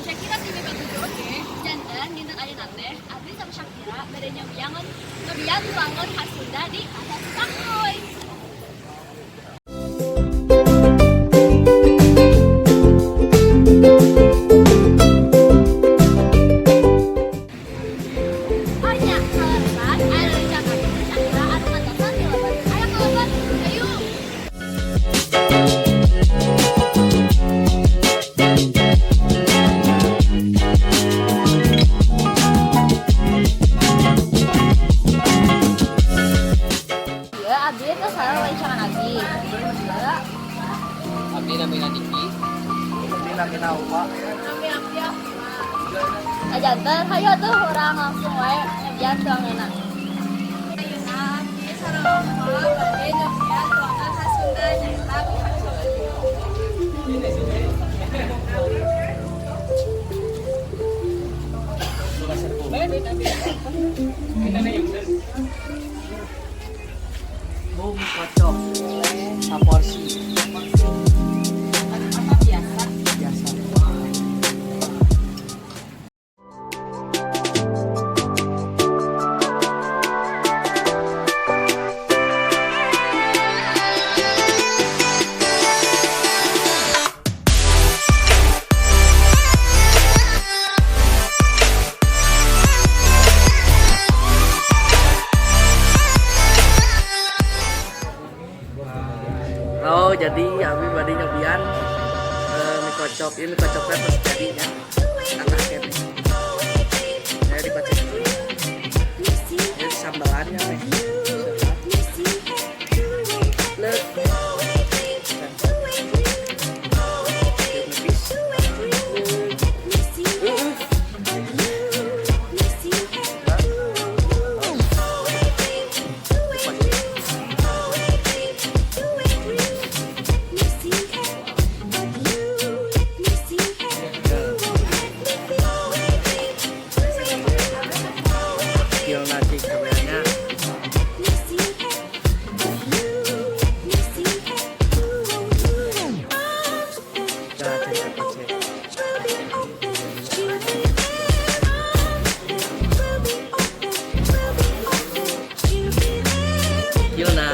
Shakira TV 47 oge. Janten dinten ayeuna teh abdi sama Shakira bade nyobian nyobian tuangan khas Sunda di Pasar Cisangkuy. Oh nya, kaleresan aya rencana abdi Shakira anu ngantosan di lebet. Ayo ka lebet, ayo. Iya, abdi itu sareng rerencangan abdi. Iya. Abdi namina Diki. Abdi namina Upa. Nami abdi Nah, janten, hayo tuh urang langsung wae nyobian tuanganna. Ayeuna abdi sareng Upa bade nyobian tuangan khas Sunda, nyaeta mie kocok. Bu, mie kocok. Saporsi. Apa biasa? Biasa. Oh, jadi abi bade nyobian mie kocok. Ini mie kocoknya terus jadinya atas kene. Saya dikocok dulu. Ini sambalannya nih. Lek. Nipis. Dikocok. Skill nasi kameranya. Cara cek kocek. Skill na.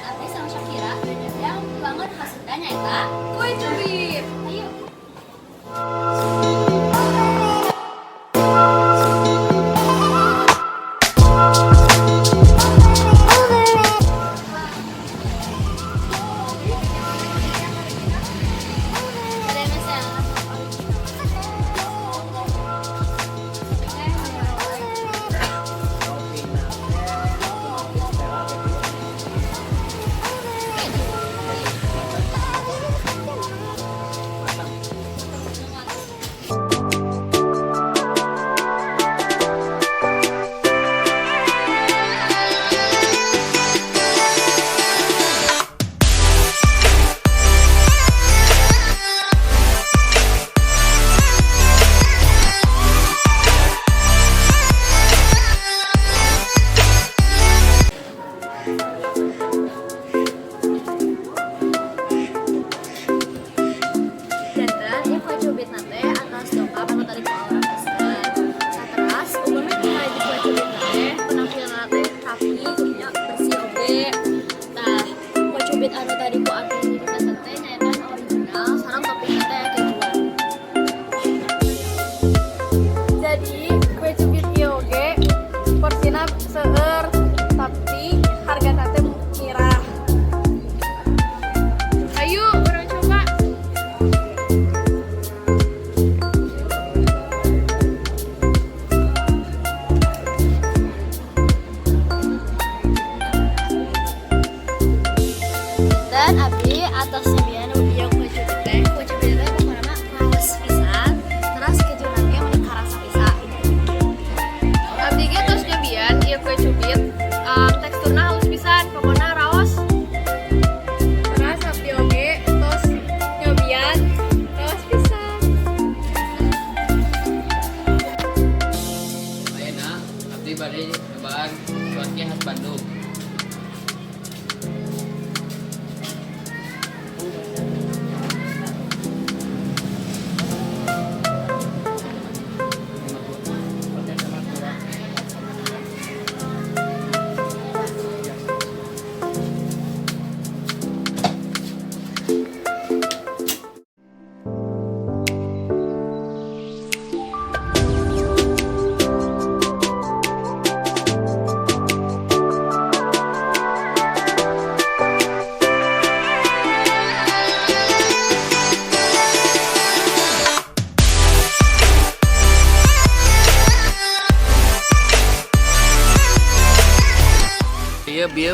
Abdi sama Shakira bade nyobian tuangan khas Sunda, nyaeta Kue cubit. Ayo. Ada mas yang Topping otomatis teh gitu. Matang. Janten, ieu kue cubit na teh atos dongkap anu tadi ku urang pesen. Nah, teras umumnya di kue cubit na teh penampilan teh rapi, nya, bersih oge. Nah, kue cubit anu tadi ku abdi dipesen teh nyaeta nu original sareng topping teh kejuan. Jadi kue cubit ieu oge porsina seueur, tapi hargana teh mirah. Ayo, urang coba. Dan abdi atos nyobian ieu kue cubit teh. Kue cubit teh pokokna mah raos pisan.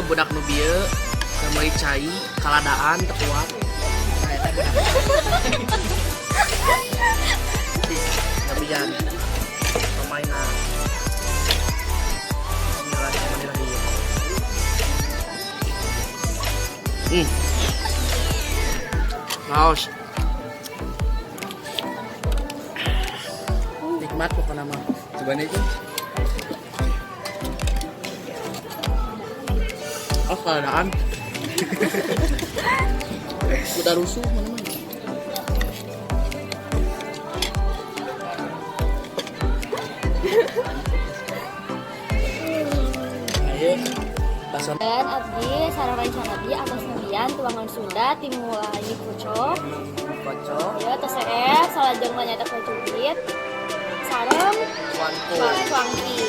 Budak nu bieu keur meuli cai kaladaan teu kuat. Nah, eta budak. Ih, nyobian. Permainan. Bismillahirrahmanirrahim. Raos. Nikmat pokoknya mah. Coba nih itu. Oh, keadaan. Udah rusuh mana mah. Ayo, bakso. Dan abdi sareng rencana abdi atas nyobian tuangan Sunda timulai mie kocok. Kocok. Ya, tos salajengna nyaeta kue cubit. Sareng Cuanku. Cuanki.